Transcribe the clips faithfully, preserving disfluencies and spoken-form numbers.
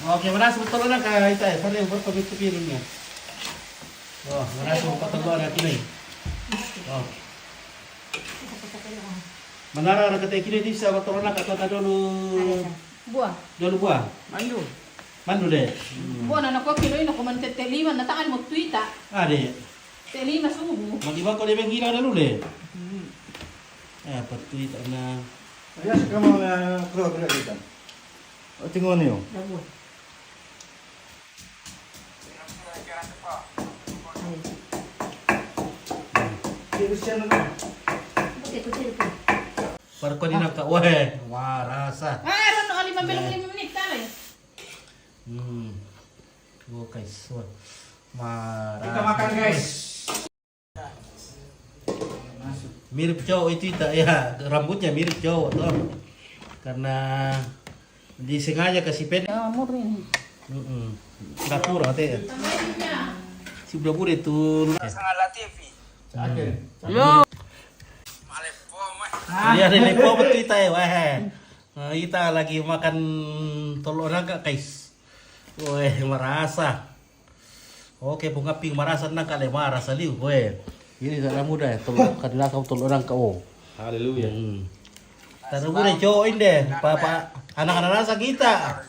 Oke, marasa betul orang ka ita, eh, pare betul itu piringnya. Oh, marasa betul orang ini. Oh. Manara orang kata kini di sa betul orang kata dulu. Buah. Dulu buah. Mandu. Mandu deh. Buah nana kopi doi na komante te lima na tangan mo tuita. Ade. Te lima subuh. Magi bako dia bengkira dulu deh. Hmm. Eh, apa tuita na. Ya, sekarang mau, eh, keluar, keluar kita. Oh, tengok ni, oh. Dah buah. Para ko di naka, weh, marasa. Ah, ano, lima belum lima menit kali. Hmm. Oh, guys, wah. Marasa. Kita makan, guys. Mirip cowok itu, ita, ya, rambutnya mirip cowok tuh. Karena disengaja kasih pendek. Ya, murni. Mm-mm. Pura-pura, teh. Si budak-budak itu. Sangat T V. Hmm. Yo. Iya, ada lepo betul ita, ya, weh. Nah, ita lagi makan tolo nangka, guys. Weh, marasa. Oke, pung aping marasa nangka le marasa liu, weh. Ini tak muda ya, tolo, kadang kau tolo nangka, oh. Haleluya. Hmm. Tak muda cowok ini deh, papa, anak-anak rasa kita.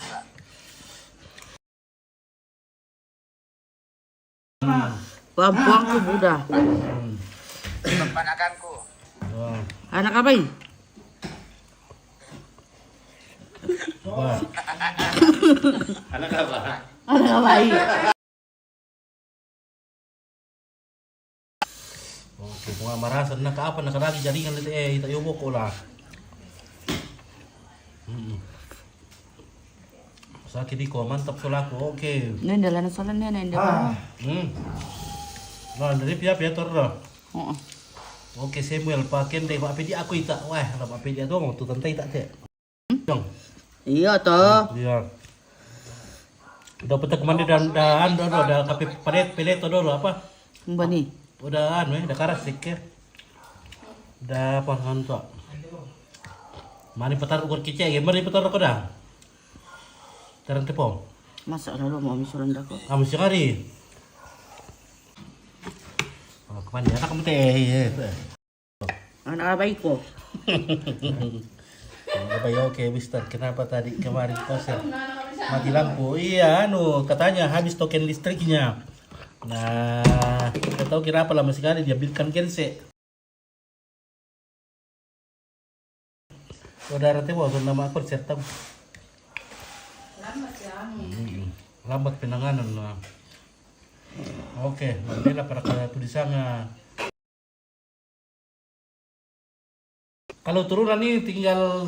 Hmm. Pampuangku buda. Hmm. Kepanakanku. Wah. Anak apa ini? Wah. Anak apa? Anak apa ini? Oke, bunga marasa, naka apa, naka lagi jaringan itu, eh, ita yo boko lah. Mm-mm. Sakit di ko, mantap solaku, oke. Nenda lana solan ne, nenda. Ah. Hmm. Nah, dari pia pia tor dah. Oh. Oke, Samuel, pakai deh, Pak Pedi aku ita, wah, lah Pak Pedi aku mau tu tante ita teh. Dong. Iya toh. Iya. Udah petek mandi dan dan udah udah kape pelet pelet dulu apa? Mbani. Udah anu ya, udah karas sih ya. Udah apa ngantuk. Mani petar ukur kicek ya, mari petar kau dah. Terang tepung. Masa lalu mau misuran dah kok. Kamu sekali. Oh, kemana ya? Kamu teh. Anak abai ko. Anak abai, oke, Mister. Kenapa tadi kemarin konser mati lampu? Iya, anu, katanya habis token listriknya. Nah, kita tahu kenapa lama sekali diambilkan gense. Saudara teh, waktu nama konser tam. Lambat ya, anu. Mm-mm. Lambat penanganan, nah. Oke, Mandela para kaya tulisannya. Kalau turunan ini tinggal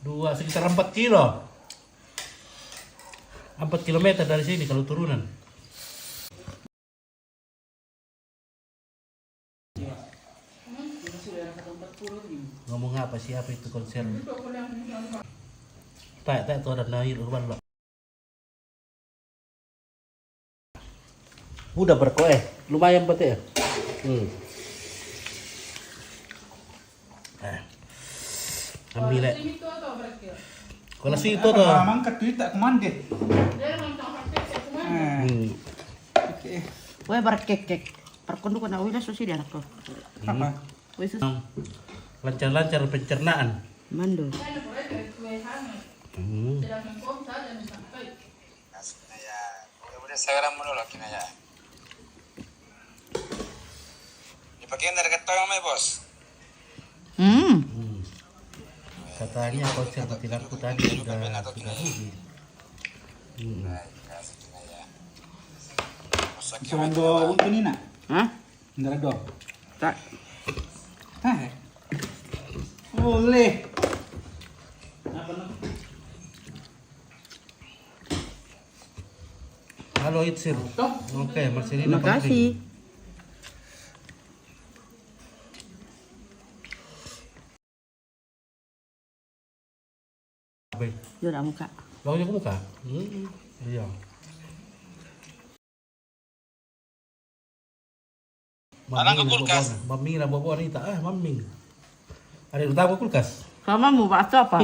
dua, sekitar empat kilo. Empat kilometer dari sini kalau turunan. Ngomong apa sih, apa itu konser? Tak, tak, tuh ada naik urban lah. Udah berko, eh, lumayan pete ya. Hmm. Eh. Ambil, eh. Kalau sih itu tuh. Mangkat tuh tak kemande. Eh. Hmm. Oke. Weh, berkek-kek. Perkonduk kena wila susi dia tuh. Apa? Weh, sus. Lancar-lancar pencernaan. Mando. Hmm. Asik na ya. Udah, udah, sekarang mulu lagi na ya. Dipakai dari ketong mai, Bos. Hmm. Hmm. Katanya konser mati lampu tadi sudah, sudah rugi. Hmm. Baik, asik na ya. Masak. Sudah dua buntu ni, nak? Hah? Nggak ada dong. Tak. Ah, eh. Boleh. Apa, nak? Halo, Itsil. Oke, Marcelina. Makasih. Baik. Dia dah buka. Baru dia buka? Hmm, iya. Alang ke kulkas. Maming na bawa ni tak, ah, maming. Ada utama kulkas. Sama mu bakso apa?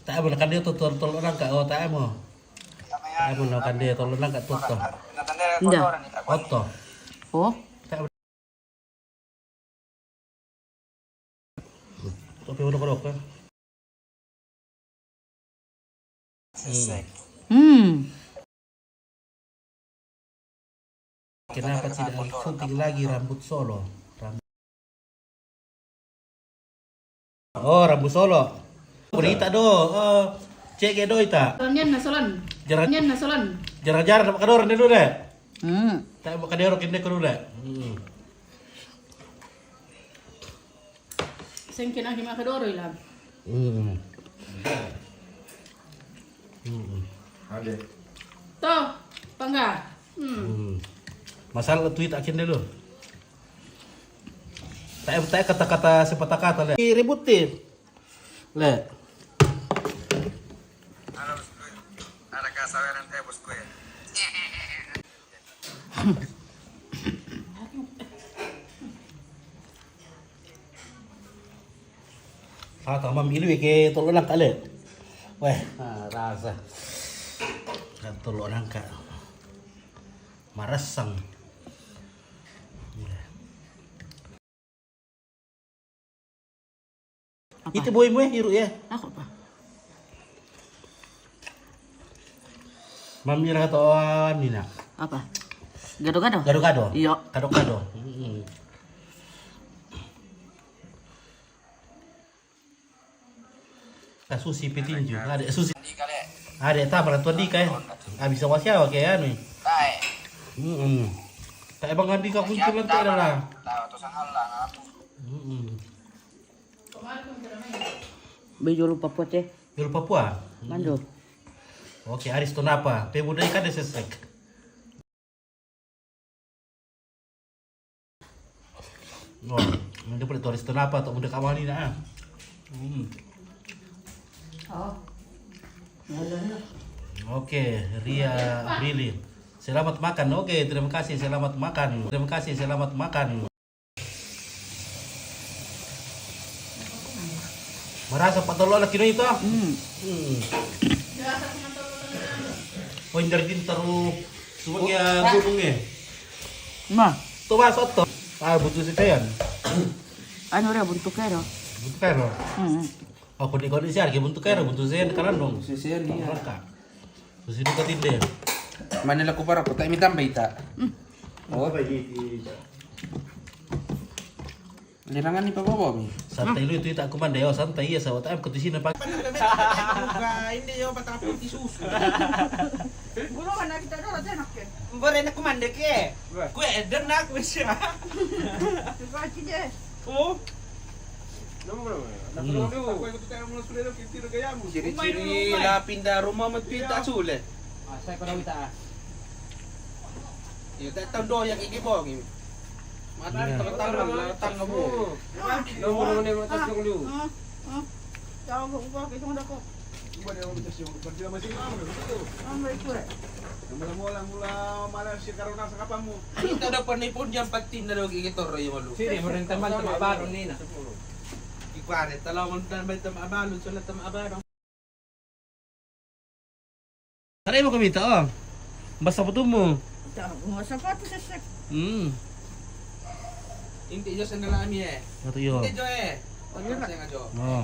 Tae mo na kande to tol-, tollo nangka, oh, tae mo. Tae mo na kande tollo nangka to to. Nda. Otto. Oh. Tae mo. Tapi udah kodok, kan? Hmm. Kenapa tidak diikuti lagi rambut Solo? Rambut. Oh, rambut Solo. Udah ita do. Oh, cek do ita. Nian na Solon. Jarang, nian na Solon. Jarang-jarang dapat kador dulu deh. Hmm. Tak mau kador kinde dulu deh. Hmm. Sengke na hima kadoro ilang. Mm. Mm. Ade. To, pangga. Hmm. Mm. Masalah tweet akin dulu. Tak, tak kata-kata sepatah kata le. Ribut ti. Le. Ada kasaweran teh bosku ya. Sa tamam ilu ke tollo nangka le. Weh, ah, rasa. Kan tollo nangka. Marasang. Apa? Itu boy mo eh, hiru ya. Aku apa? Mami ra to nina. Apa? Gado-gado? Gado-gado. Iyo. Gado-gado. Mm-mm. Ka susi petinju. Ada susi. Ada tabara tuan dika eh. Abis awas ya oke anu. Mm-mm. Tak emang andi ka kunci lantai dah lah. Mm-mm. Be jolo Papua te. Jolo Papua? Mando. Oke, Aris to napa? Pe budaya kada sesek. Oh, mando pula to Aris to napa to muda kamani na. Hmm. Oh. Oke, Ria Brili. Selamat makan. Oke, terima kasih. Selamat makan. Terima kasih. Selamat makan. Marasa pa tollo na kinoy to. Hmm. Hmm. Oh, indar din taru sumang ya gunung eh. Ma. To ba sotto. Ah, butuh si Tayan. Anu ra buntu kero. Buntu kero. Hmm. Oh, kode kode siar ke buntu kero, buntu sen kalandong. Sesen iya. Raka. Susi duka tinde. Mana laku para kota mi tambah ita. Hmm. Oh. Lirangan ni papa bomi. Santai lu itu ita kumande yo, santai iya sawat am ketu sini pak. Ini yo patapun di susu. Guru mana kita dulu aja nak ke. Mbore nak kumande ke. Kue eden nak wis ya. Coba aja deh. Oh. Ciri-ciri la pinda ruma ma pita sule. Iyo, tak tahu doyak iki bongi. Mata tengah tangan, tangan bu. Nomor mana mata tunggu. Tahu kok gua ke sana kok. Gua dia mau minta sih, berarti masih lama gitu. Lama itu eh. Mula-mula mula malah si karena sakapamu. Kita udah pernah pun jam empat tinda lagi kita orang yang malu. Sini, merentah mantap baru ni nah. Ikuare, talawan dan baita maabalu, sala ta maabalu. Tara mo kami ta, oh. Basta po tumo. Mga sapatos, sesek. Hmm. Inti jo sandal ami eh. Ito yo. Inti jo eh. Ano na? Oh.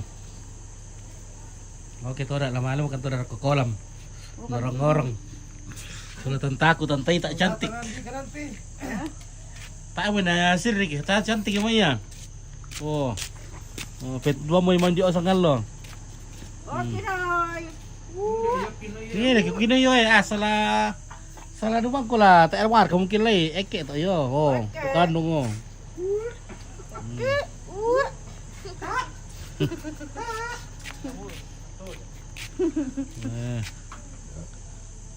Okay, tora, lama-lama kan tora kokolam. Ngorong-ngorong. Sulatan takut, antai tak cantik. Tae mo na sirri ke, ta cantik mo iya. Oh. Oh, pet dua mo manjo sangal lo. Oh, Kinoy. Ini lagi Kinoy yo eh, ah, salah, salah dumang ko la, ta erwar ka mungkin lai, eke to yo. Oh, bukan dong oh. Eh.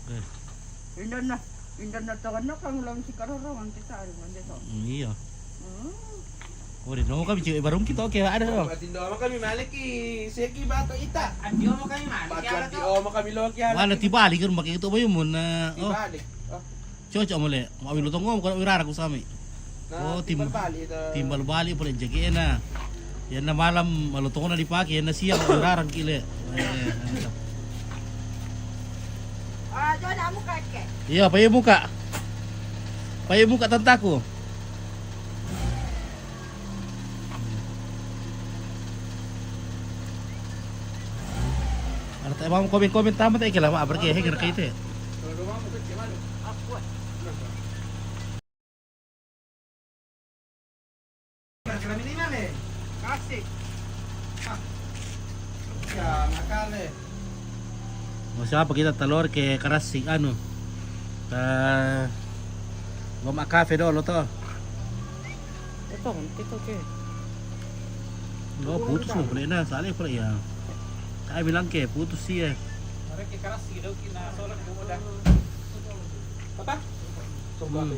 Eh. Indan na, indan na takan na kang lang si karorong ang kita ari man dito. Iya. Hmm. Oh, di no kami cewek barung kita oke ada no. Pati no kami malik i seki bato ita. Andi mo kami malik. Pati andi mo kami loki. Wala tibalik kan makai itu bayu mo na. Oh. Tibalik. Oh. Cocok mo le. Mau lutong mo ko wirara ko sami. Oh, timbal balik pala jagi na. Iyan na malam, malutong na di paki, iyan na siyang, rarang kile. Eh, ano to? Ah, doon, amo ka, ke. Iya, payo muka. Payo muka tantaku. Ano tayo, mga comment-comment tama tayo, kailangan ma-abra kayo, hingin na kayo tayo. Kasi. O siya, pakita talor kay karasig, ano. Ah, goma kafe do, lo to. Ito, ito, ke. Lo, putus mo pala na, sali pala iya. Kaya bilang ke, putus siya. Mara ke karasig daw, kinasolan ko da. Papa? Hmm.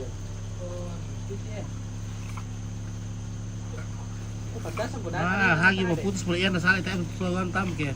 Ah, hagi mo, putus pala iya, nasali tayo sa tuwan tam ke.